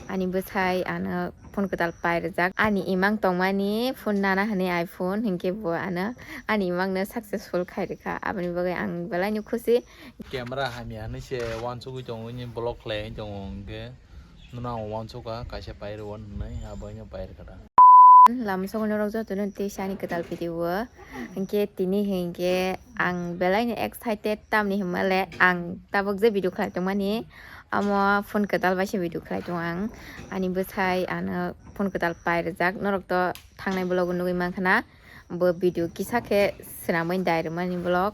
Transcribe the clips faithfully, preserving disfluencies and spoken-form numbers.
Ani bwsai ano phone kwtal pai rijak. Ani imang tongmani phone nana hwnwi iPhone, hinkhe bo ano ani imangno successful khai rwkha. Aboni bagwi ang belaino khusi. Camera hamya hwnwi se uansugwi tongo, nini vlog khlai tongo, hinkhe nono ang uansukha kaisa pai rw hwnwi, aboino pai rwkha da. Lama sogo norok jotono tei sani kwtal video o. Hinkhe tini hinkhe ang belaino excited, tamni hwnmale ang tabuk je video khlai tongmani, amo phone kwtal bai se video khlai tongo ang. Ani bwsai ano phone kwtal pai rijak, norok to thangnai vlog o nugwi mankha na, bo video kisa khe swnamwi dai rwmani vlog.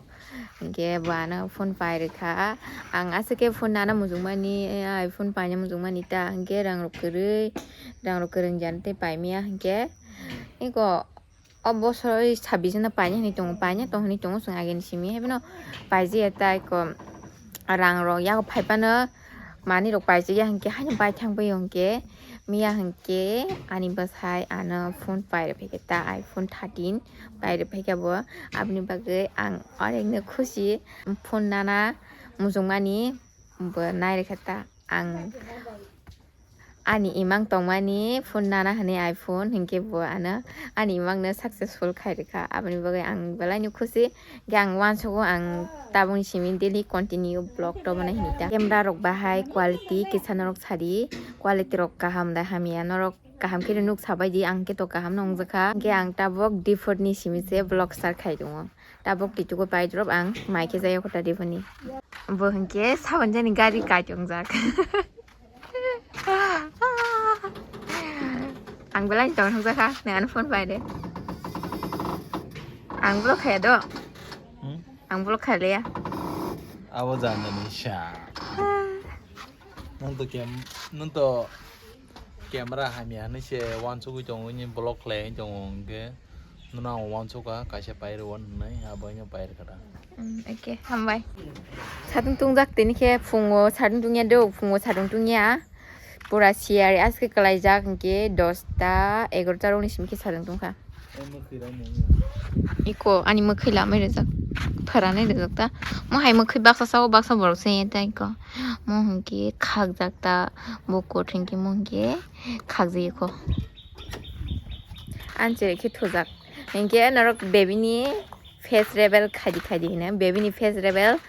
Hinkhe bo ano phone pai rwkha. Ang aswk khe phone nana muchungmani, iPhone paina muchungmani ta, hinkhe rang rok kwrwi, rang rok kwrwi wngya tei paimaya hinkhe. Eko o bosor sabbish no paina hinwi tongo, paina tong hinwi tongo chwng ageni simi, haiphano paijaya ta eko rang rok yago phaiphano manwi rok paijaya hinkhe haino bai thang bai hinkhe. Miya hinkhe ani bwsai ano phone pai rw phaikha ta, iPhone thirteen pai rw phaikha bo. Aboni bagwi ang onek no khusi, phone nana muchungmani bo nai rwkha ta ang. Ani imang tongmani phone nana hwnwi iPhone hinkhe bo ano ani imangno successful khai rwkha, aboni bagwi ang belaino khusi. Hinkhe ang uansugo ang tabukni simi daily continue vlog rwmani hinwi ta. Camera rok bahai quality kisa norok sadi, quality rok kaham da hamya, norok kaham khe nuk sabai di, ang khe to kaham no wngjakha. Hinkhe ang tabuk Dipotni simi se vlog start khai tongo. Tabuk titugo pai drop ang mai khe jaya kota Dipotni. Bo hinkhe sabon jani gari kai tongjak. Ang belai tong thangjakha, nang ano phone pai de. Ang vlog khaya do. Hmm? Ang vlog khaya leya. Abo jani sha. Nang to kem, nang to camera hamya hwnwi se uansugwi tongo, nini vlog khlai tongo hinkhe. Nono ang uansukha kaisa pai rw hwnwi, aboino pai rwkha da. Hmm, okay, hambai. Satung tungjak tini khe phungo satung tungya do, phungo satung tungya. Pura siyari aske kalaijak hinkhe dosta egarota rokni simi khe satung tungkha. Iko ani mwkhwi lamai rijak, pharanai rijak ta. Mo hai mwkhwi baksa sao, baksa borok se ta iko. Mo hinkhe khakjak ta, bo kot hinkhe mo hinkhe khakjak iko. Ani chere khe thujak. Hinkhe norok baby ni face reveal khaidi khaidi hino. Baby ni face reveal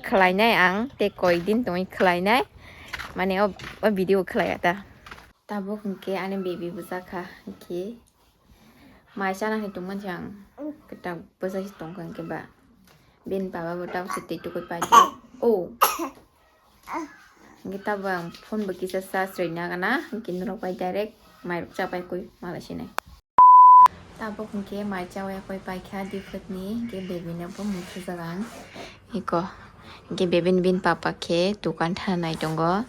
khlainai ang tei koi din tongwi khlainai. Mane o, o video khlaiya ta. Tabuk hinkhe ani baby bwsakha hinkhe mai chana hai tongmani ang kwtal bwsa se tongkha hinkhe ba. Bini baba bo tabuk se twi tukui paijak. Oh. Hinkhe tabuk ang phone bo kisa charge rwi nagana, hinkhe norok bai direct mairok chapai kui malai sinai. Tabuk hinkhe mai chawi yakui paikha Dipotni, hinkhe baby no bo muthujak ang. Iko, hinkhe baby ni bini papa khe dukan thana nai tongo.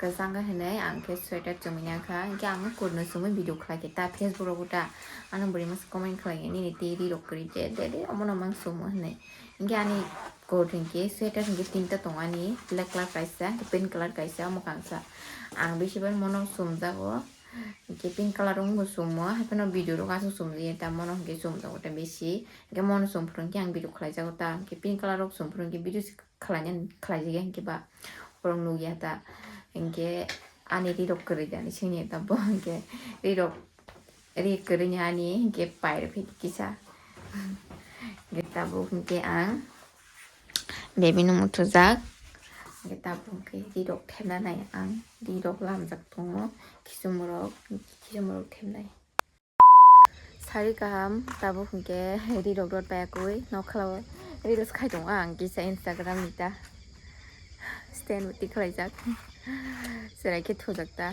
Kwchang khe hinwi ang khe sweater chumui nangkha, hinkhe ang kurno chumui video khlaikhe ta Facebook rogo ta. Ano bwrwi masa comment khlaikhe nini twi rirok kwrwi je, dede omono mang chumo hinwi. Hinkhe ani coat hinkhe sweater hinkhe tinta tongo ani, black colour kaisa, pink colour kaisa, mwkhang sa. Ang bisi bai mono chumjago, hinkhe pink colour wngbo chumo, haiphano video rok aswk chumjaya ta, mono hinkhe chumjago ta bisi. Hinkhe mono chumphuru hinkhe ang video khlaijago ta, hinkhe pink colour rok chumphuru hinkhe video se khlaina khlaijagya hinkhe ba borok nukya ta. Hinkhe ani rirok kwrwi da hinwi swngya ta bo, hinkhe rirok ri kwrwini ani hinkhe pairw phi kisa. Hinkhe tabuk hinkhe ang baby no muthujak. Hinkhe tabuk hinkhe rirok thepna nai ang, rirok lamjak tongo, kisumrok, kisumrok thepnai. Sari kaham, tabuk hinkhe rirok rot bai akui nokhlao reels khai tongo ang kisa Instagram ni ta. Stand bo tikhlaijak. Cherai khe thujak ta.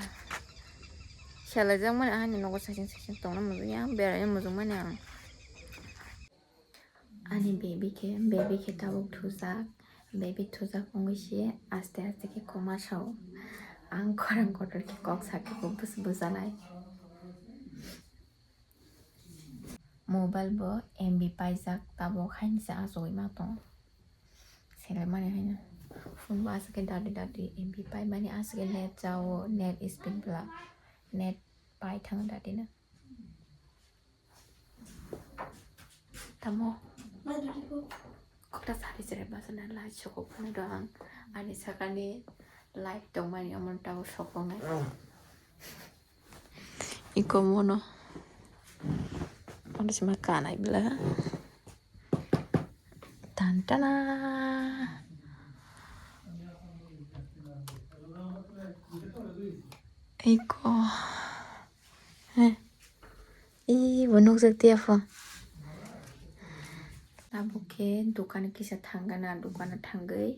Selaijak mani ahani nogo saichung saichung tongna muchungya, beraina muchungmani ang. Ani baby khe, baby khe tabuk thujak. Baby thujak wngwi se aste aste khe koma sao. Ang khorang kotor khe kok sakhe bo bus-, bujanai. Mobile bo M B paijak, tabuk haini se achugwi ma tongo. Selaimani haino. Phone bo aswk khe dadi dadi M B paimani aswk khe net chao, net speed bwla, net pai thango dadi no. Tamo. Kokta sari cherai bachana light sokok phano do ang. Ani sakani light tongmani omo tabo sokok nai. Iko mono. Ano sima kanai bela. Tantana. Iko. Heh. Ih, bo nukjak tiya pho. Tabuk khe dukan kisa thangana, dukan thangwi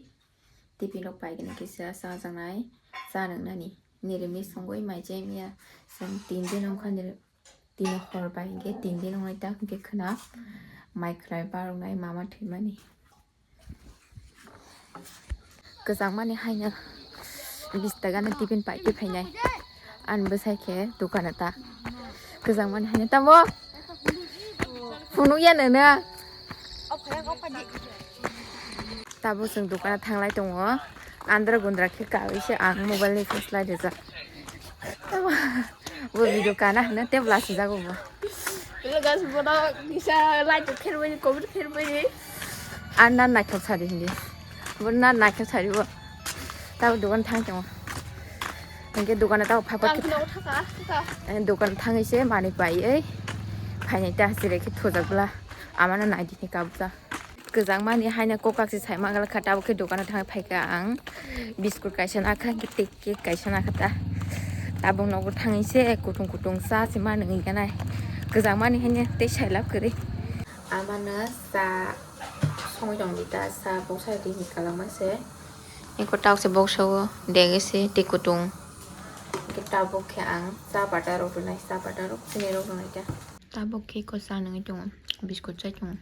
tiffin rok paigana kisa chajaknai, cha nwngnani. Nirimi songwi mai chai mia, chwng tin din wngkha nir-, tini hor bai hinkhe tin din wngnai ta hinkhe khwna mai khwlai baroknai mama thwimani. Kwchangmani haino bish taka no tiffin pai twi phainai. Ani bwsai khe dukano ta. Kwchangmani haino tamo phunukya nono. Tabuk chwng dukano thanglai tongo. Andra gundra khe kaui se ang mobile ni phoslai rijak. Bo video kana hwnwi tei bwla swijak bo. Hello guys, bono kisa like kherbai, comment kherbai. Ar na naithok sari hindi. Bo na naithok sari bo. Tabo dukan thang tongo. Hinkhe dukano tabo phakot khe thaka, thaka. Eh, dukan thangwi se manwi pai ei. Phainai ta hasire khe thojak bwla. Amano naidi ni kabja. Kwchangmani haino kokak se saima galkha, tabuk khe dukano thangwi phaikha ang. Biscuit kaisa nakha, tei cake kaisa nakha ta. Tabuk nogo thangwi se kutung kutung cha se manwi wngkha nai. Kwchangmani haino tei sailab kwrwi. Amano cha songwi tongdi ta, cha boksa rini kalangma se. Eko tabuk se boksa o dege se tei kutung. Tabuk khe ang cha bata rok rwnai, cha bata rok chini rok rwnai ta. Tabuk khe eko cha nungwi tongo, biscuit chai tongo.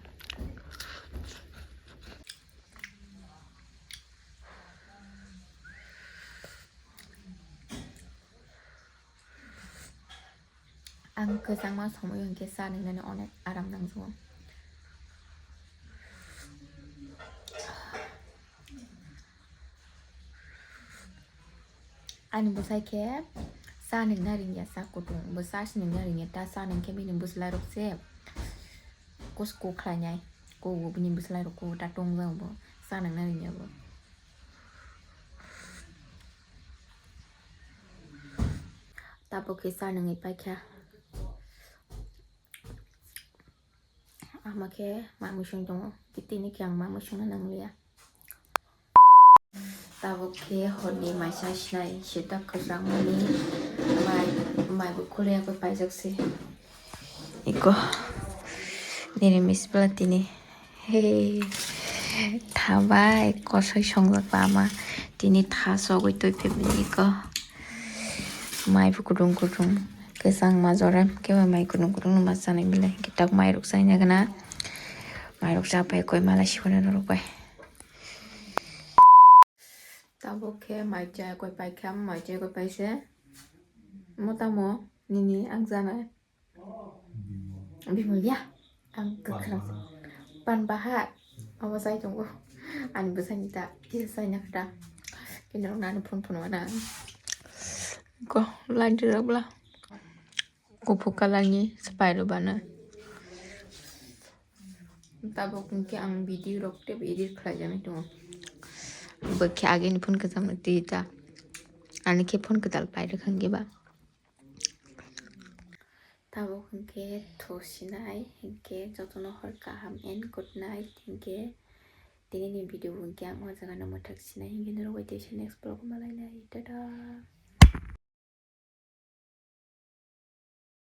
Ang kwchangma somoi hinkhe cha nungnani onek aram nangjago. Ani bwsai khe cha nungna ringya, cha kutung. Bo cha se nungna ringya, ta cha nungkhe bini bwsla rok se kus kuk khlainai. Kugo bini bwsla rok kugo ta tongjago bo. Cha nungna ringya bo. Tabuk khe cha nungwi paikha. Ama khe ma muisung tongo. Tini khe ang ma muisungna nangliya. Tabuk khe horni maisa sinai sita kwchangmani mai, mai bo khulya khe paijak se. Iko nini mispla tini. Hey, thabai kosoi songjak ba ama tini tha sogwi twi phimani iko. Mai bo kudung kudung kwchang ma jora kebo mai kudung kudung no ma chanai belai kitak mai rok chaina gana. Mai rok chapai koi mala sibana norok bai. Tabuk khe mai chaya koi paikha, mai chaya koi paise. Mo tamo nini ang janai. Bimol ya. Ang kwkhwrang. Pan baha. Abo chai tongo. Ani bwsani ta kisa chaina khe ta. Kini rok nani phone phone wana. Ko light rijak bwla. Kuphur colour ni swpai rwbana. Tabuk hwnkhe ang video rok teibo edit khlaijaknai tongo. Bo khe agini phone kwcham no twi ta. Ani khe phone kwtal pairwkha hwnkhe ba. Tabuk hwnkhe thusinai hwnkhe jotono hor kaham and good night hwnkhe. Tini ni video hwnkhe ang o jaga no mwthak sinai hwnkhe norok bai teisa next vlog o malainai. Tata.